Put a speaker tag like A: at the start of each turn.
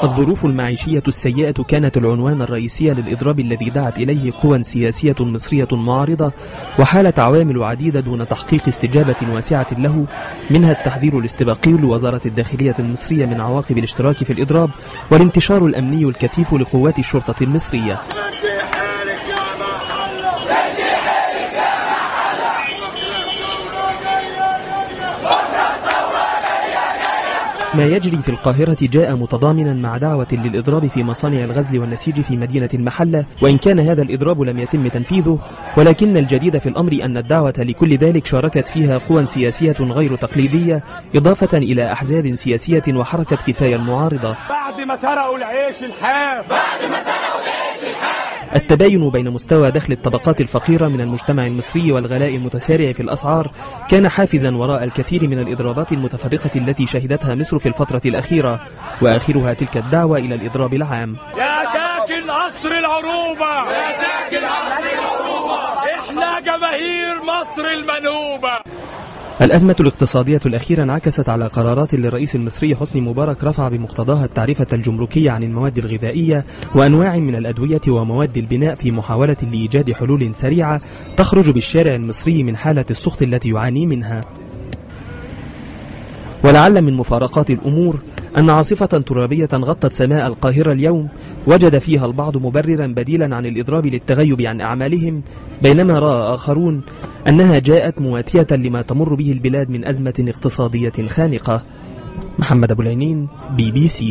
A: الظروف المعيشية السيئة كانت العنوان الرئيسي للإضراب الذي دعت إليه قوى سياسية مصرية معارضة، وحالت عوامل عديدة دون تحقيق استجابة واسعة له، منها التحذير الاستباقي لوزارة الداخلية المصرية من عواقب الاشتراك في الإضراب، والانتشار الأمني الكثيف لقوات الشرطة المصرية. ما يجري في القاهرة جاء متضامنا مع دعوة للإضراب في مصانع الغزل والنسيج في مدينة المحلة، وإن كان هذا الإضراب لم يتم تنفيذه، ولكن الجديد في الأمر أن الدعوة لكل ذلك شاركت فيها قوى سياسية غير تقليدية، إضافة إلى أحزاب سياسية وحركة كفاية المعارضة.
B: بعد ما سرقوا العيش الحاف،
A: التباين بين مستوى دخل الطبقات الفقيرة من المجتمع المصري والغلاء المتسارع في الأسعار كان حافزا وراء الكثير من الإضرابات المتفرقة التي شهدتها مصر في الفترة الأخيرة، وآخرها تلك الدعوة إلى الإضراب العام.
B: يا ساكن قصر العروبة، يا ساكن قصر العروبة، إحنا جماهير مصر المنوبة.
A: الأزمة الاقتصادية الأخيرة انعكست على قرارات للرئيس المصري حسني مبارك رفع بمقتضاها التعرفة الجمركية عن المواد الغذائية وأنواع من الأدوية ومواد البناء في محاولة لإيجاد حلول سريعة تخرج بالشارع المصري من حالة السخط التي يعاني منها. ولعل من مفارقات الأمور أن عاصفة ترابية غطت سماء القاهرة اليوم وجد فيها البعض مبررا بديلا عن الإضراب للتغيب عن أعمالهم، بينما رأى آخرون أنها جاءت مواتية لما تمر به البلاد من أزمة اقتصادية خانقة. محمد أبو العينين، BBC.